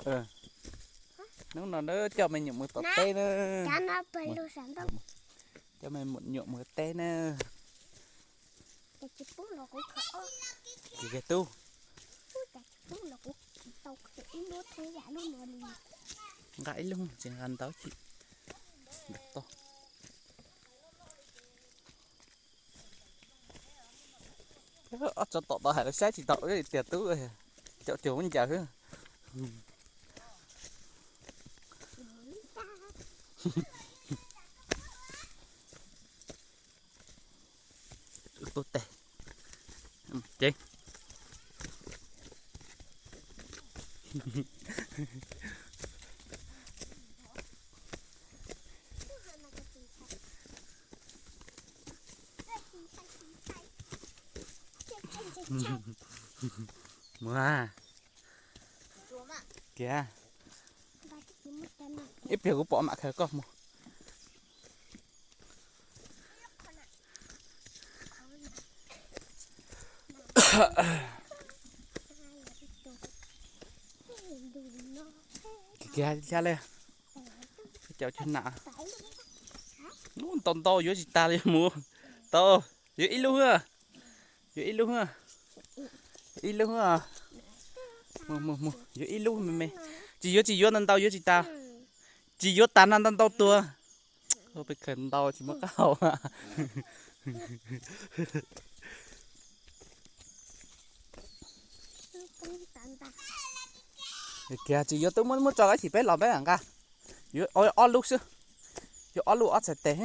Hnub no na coj me nyuam mus tom teb na. Coj me nyuam mus teb na. Kiag tub. Nqa ib lub tsis nqa ntau chim. Ob tso tom tod hais saib tsis tau tiag tub. Caum cuag muab ncaws xwb. Tuaj tes. Ceev. Mus kiag. Ib pliag kuv pom mam khaws koj mus. Kiag li, caum cuag nam. Ntau ntau yuav tsis tas li mus. Tau, yuav ib lub. Yuav ib lub. Ib lub. Mus mus mus, yuav ib lub me me. Tsis yuav, tsis yuav ntau ntau yuav tsis tas. Tsis yuav tas no ntau ntau tuag. Peb khaws ntau tsis muaj qab hau. Kiag tsis yuav, twb muab muab tso kav chim peb los peb nqa. Yuav ob lub xwb. Yuav ob lub ob txhais tes.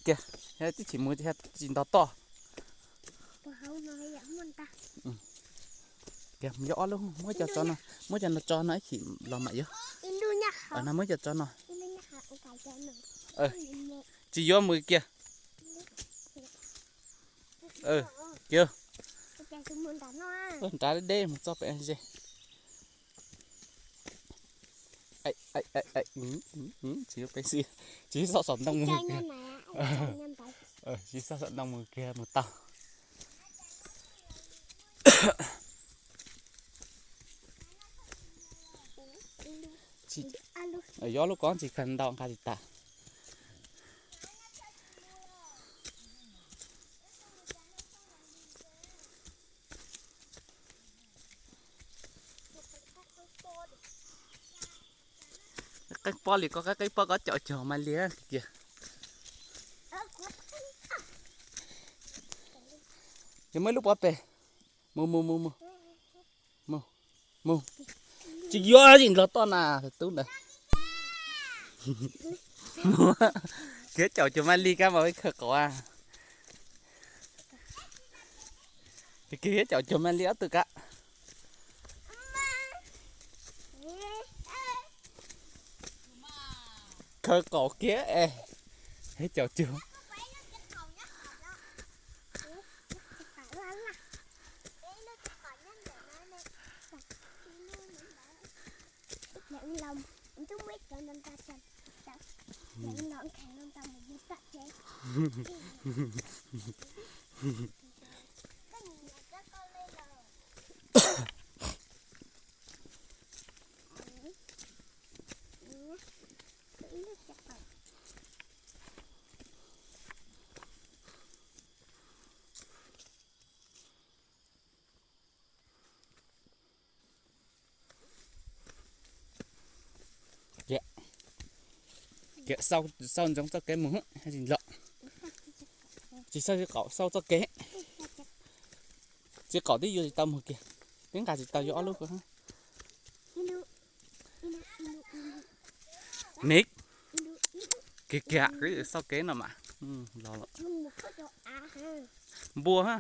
Kiag, twb tsis mus tsis ntog toj. Kiag, yuav ob lub, muab cov tso no, muab cov no tso no ib chim los mam yuav. No muab cov tso no. Tsis yuav mus kiag. Kiag, nrad deb deb mus txoj pem ze. Tsis yuav peb xwb, tsis yuav xauj saum ntoo mus kiag. Tsis yuav xauj saum ntoo mus kiag mus tau. Yuav ob lub ko tsis khaws ntau nqa tsis tas. Qeeb pob li koj, qeeb pob koj caum cuag mas li kiag. Ces muaj ib lub pob pem. Mus mus mus mus. Mus. Mus. Tsis yuav, tsis nrog toj na, tub ntawd. Kiag caum cuag mas li kab mas khaws qaum. Kiag caum cuag mas li ob tug kab. Khaws qaum kiag es, caum cuag. Kiag, xauj ntsoov txoj kev mus, tsis nlom. Tsis xauj qaum, xauj txoj kev. Txiv qaum twb yuav tsis tau mus kiag, twb nqa tsis tau yuav ob lub ko. Nick, kiag kiag, xauj kev no mas. Los los. Npua ha.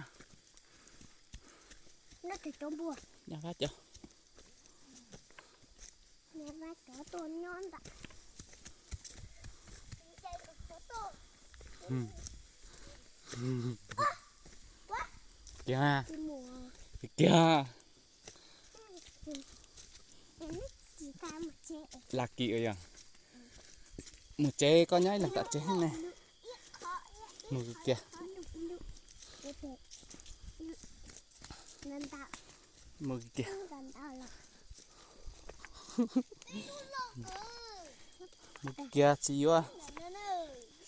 Kiag, kiag. Lucky yog. Mus tsev, koj nyob ib leeg tom tsev ne. Mus kiag. Mus kiag. Mus kiag tsis yuav.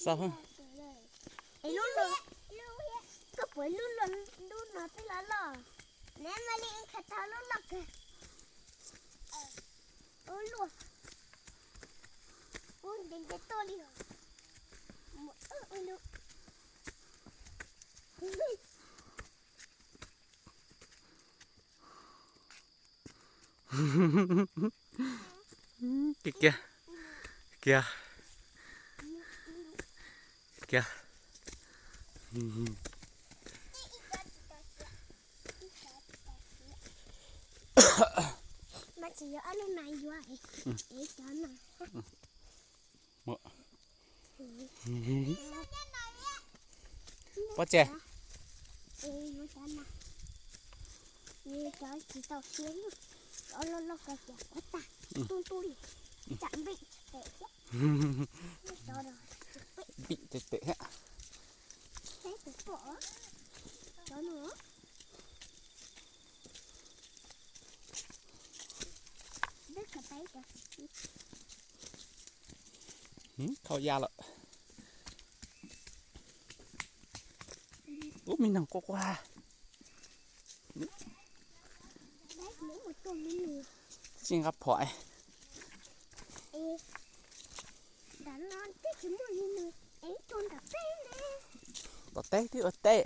Xauj. Koj puas lub lub no twb loj loj, neb mas li khav tau lub loj kawg. Ub luaj, ub ntev ntev tuaj li. Kiag kiag kiag kiag. Mas tsis yog ob leeg mas yuav es cov no. Pob tse. Cov tsis tau siav, cov loj loj kawg ces quav tag, tub tub li, tsam npij tes thiab. Npij tes tes thiab. Saib tus pom cov no. Khau ya lawm. Ub, me noog quaj quaj. Tsis nqa phom. Tom teb twb ua teb.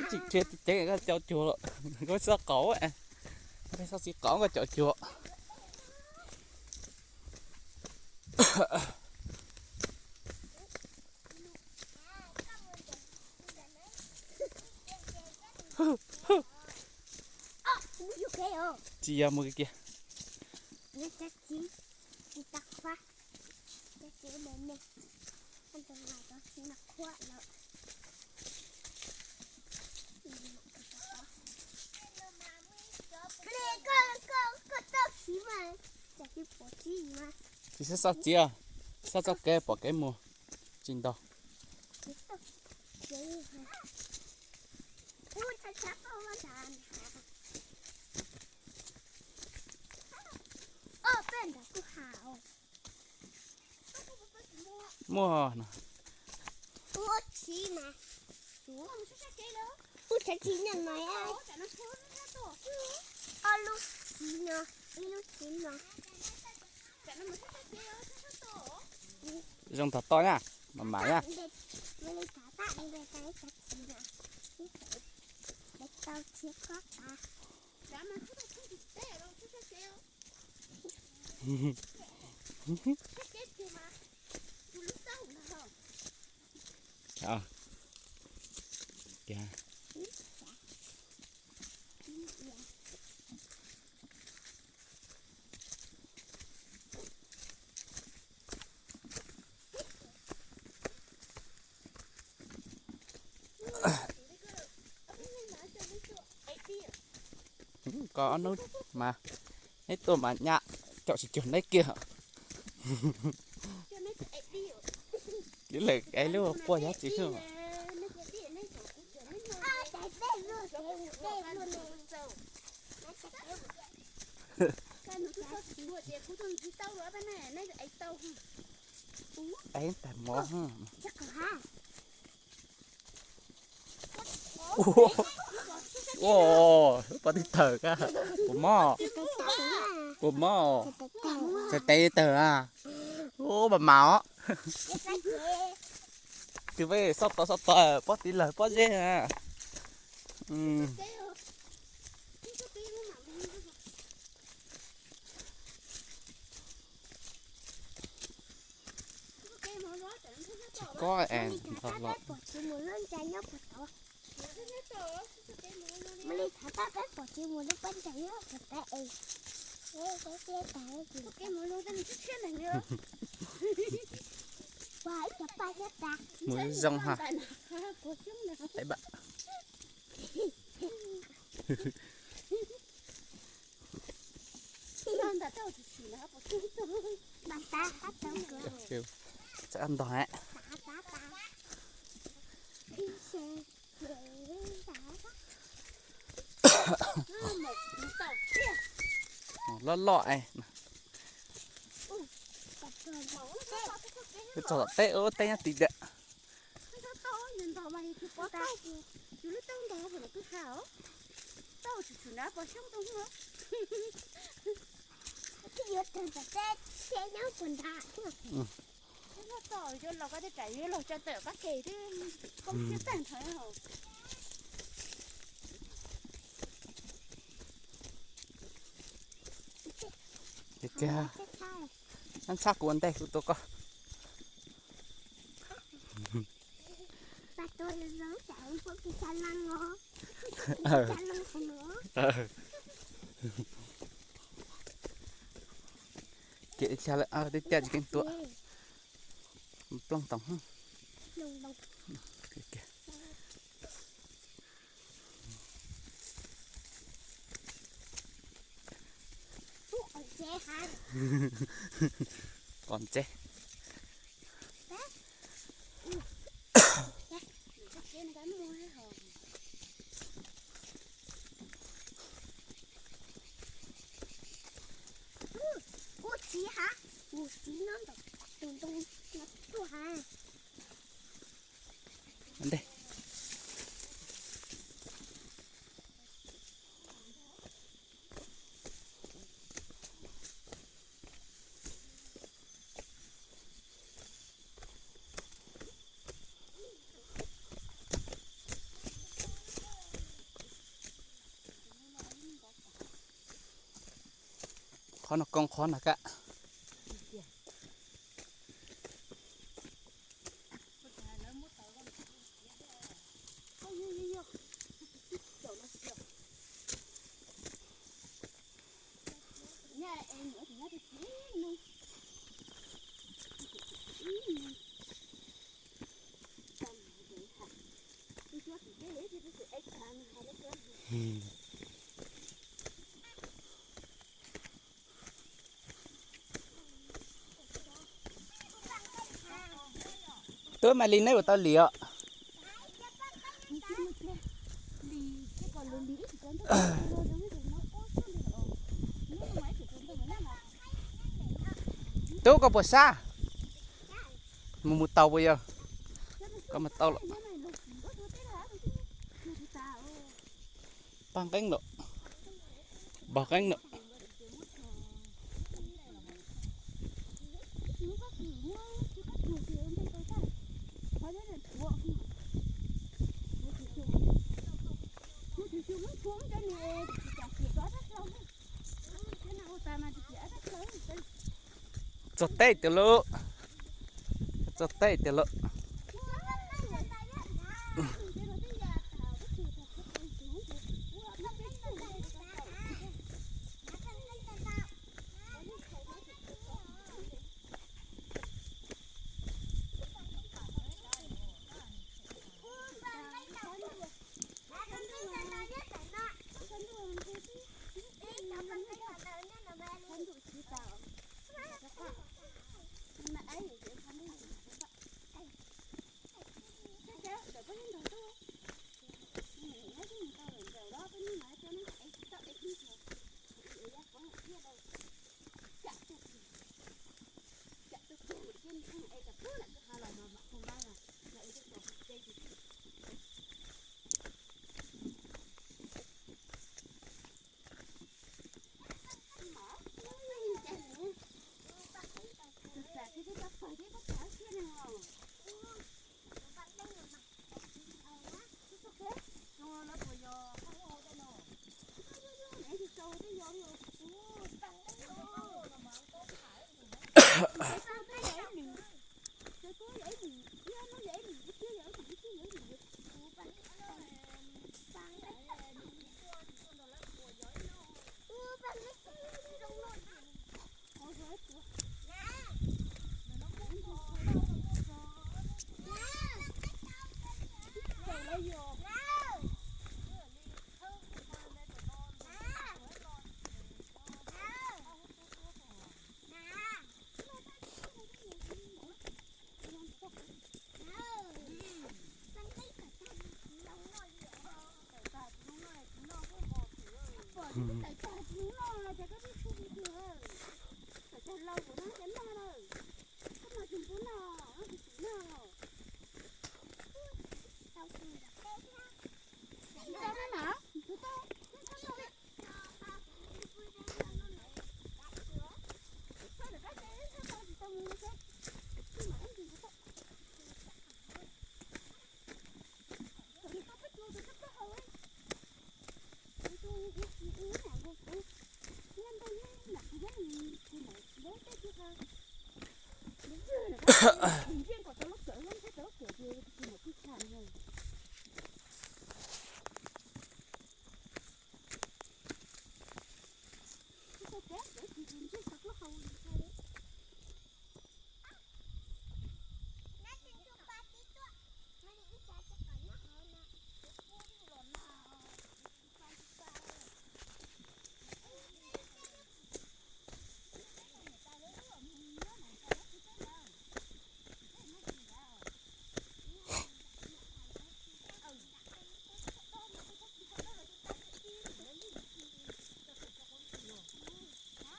Tsis rhiab tsis ceev koj caum cuag lawm. Koj pheej txhob txiv qaub, koj caum cuag. Tsis yog, mus kiag kiag. Tsis xav xauj txiv, xauj txoj kev pom kev mus tsis ntau. Muaj no. Zoo tog toj na, mas mas na. Koj ob hnub mas neb tuaj mas nyab caum tsis cuag neb kiag. Li lawm es lub quaj yog tsis xwb. Es tag mov. Ua, pob tib tawg ka, puas mob? Puas mob? Txhais tes tawg a. Ua, mas mas os. Tus peb xauj tod xauj tod, pob tib lawg pob zeb a. Tsis kob es ntog los. Mus zoo ha. Txawm ntog. Loj loj es. Wb txog tom teb, ua teb nyob tim tiag. Ntxhab kuv ua ntej kuv tua koj. Ces ib txhia lawm, twb tiaj tsis keej tua. Plooj toom. Qos ntse. Ntej. Qhov no koob qhov no kam. Twb mas li neb ua tau li os. Tub koj puas sab? Mus mus tau puas yog? Koj mus tau los. Paj nqeeb lawm. Paj nqeeb lawm. Txog teb tiag lauj. Txog teb tiag lauj.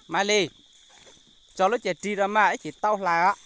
Maiv Lis, tso lub cag ris rau mas ib chim tau hlais os.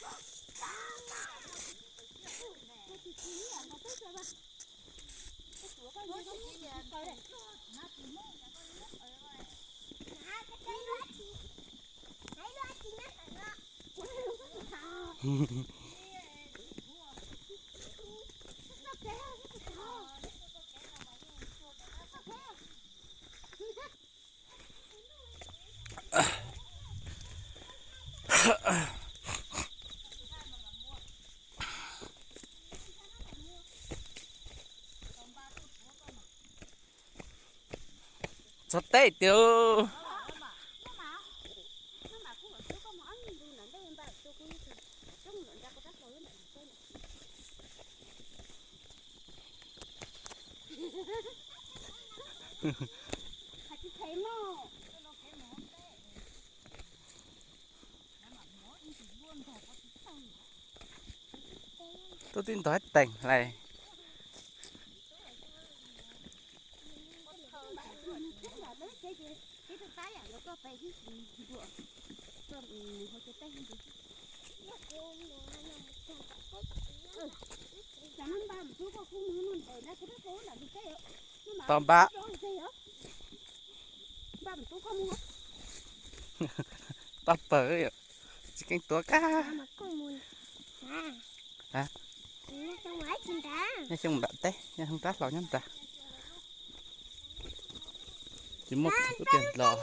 Txog teb tiag. Tuaj tib ntog teem hlais. Tos npam. Tos pawg, tsis keeb tuav kab. Nyob xyoo nram teb, nyob xyoo rab hlau nyob nrad. Tsis muaj ib tiag los.